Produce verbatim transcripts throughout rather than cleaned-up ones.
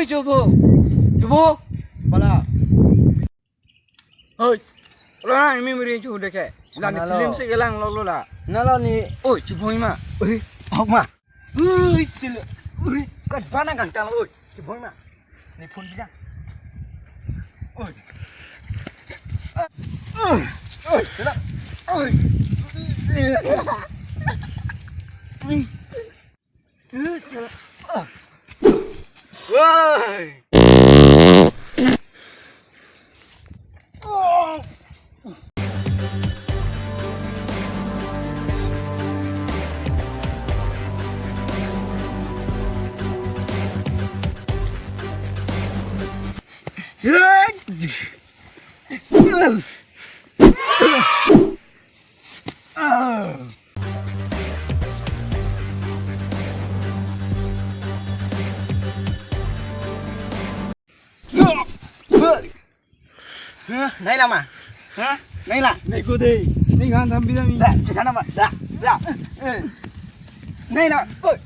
Chubho. Chubho. Bala. Oi. Lo na, imi muri chu deke. La ni Nalo. Film si kelang lo lo la. Nalo ni. Oi, chubho ima. Oi, ahok ma. Oi, sila. Oi, kan bana kan tang oi. Chubho ima. Ni phone bilang. Oi. Oi, oi, sila. Oi. Woi. Hah? Nai lama. Hah? Nai la. Neko de. Ni kan sambil kami. Da, cecana ma. Da, da. Eh. Nai la. Oi.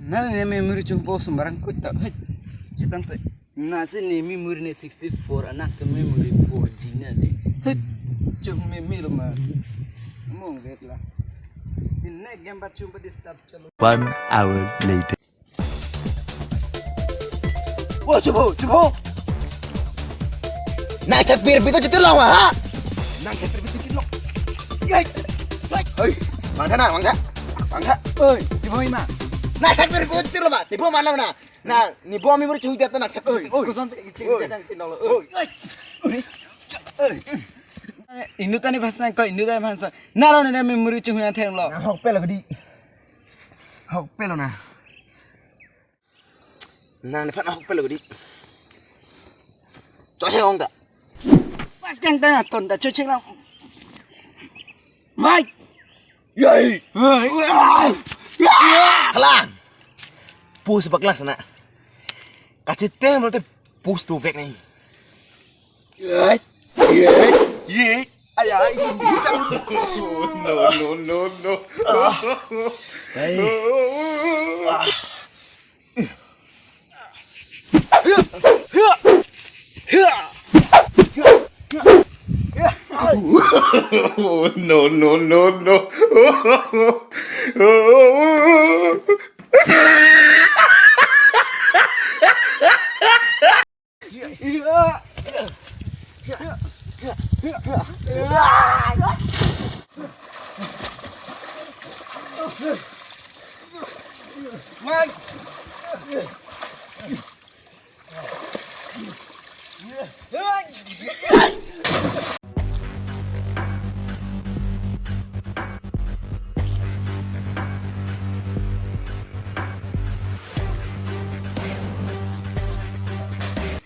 Nang ne memory chungpo sembarang kota. Hei. Cipang pe. Nasi ne memory ne sixty-four, anak tu memory four G na de. Hei. Chung meme lo ma. Mong vet la. Ini game bat chungpa disturb chalo. One hour later. Wo, chubho, chubho. Nang thek pir pito chitir long ha? Nang thek pir pito chitir long. Yai. Hei, mangtha na, mangtha. Mangtha. Oi, chubho ima. Nang thek pir pito chitir long ba. Nibo mana na. Na, nibo ami muri chuhi jata na thek. Oi, oi. Koson se chitir long. Oi. Oi. Oi. Inut tani bhasa ko, inut tani bhasa. Na lo ne memory chuhi na thek lo. Na hok pelo di. Hok pelo na. Nang nephan ahok pelo di. Choche ong ta. Pas kang ta ton ta choche lang. Mai. Yai. Hai. Kalang. Pus baklas na. Kachiteng berarti pus tu vek ni. Yai. Yai. Yai. Ay, ay. No, no, no, no. Hey. No, no, no, no.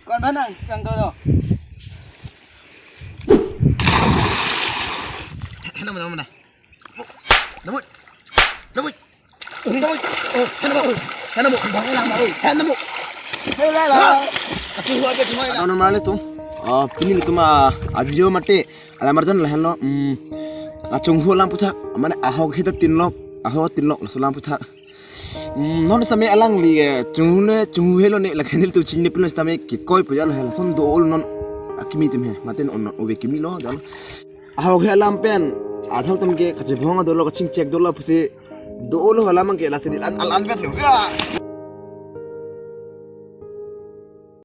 Kon mana, kang kau tu? Hana mana, mana? Namun, namun, namun. Oh, hana mana? Hana mana? Hana mana? Hana mana? Hei, la, la. Aku huat ke cuma. Ano normal itu. Ah, pini itu ma, ah, video mate. Alam arjan lahenlo, hmm, achunghu alam puthak, mane ahok heta tinlok, ahok tinlok, laso alam puthak. Hmm, non sitame alangli, eh, chunghu ne, chunghu helo ne, lahenlo tu chini pun sitame kekoi puja lo helo, lason do-olo non, akimi atum he, mate non, non, ove kimi lo, jalo. Ahok he alam pen, athak atum ke, kachebong dolo, kachingchek dolo, pusi, do-olo alam ke, lasi di, an, an, an vet lo. Ya!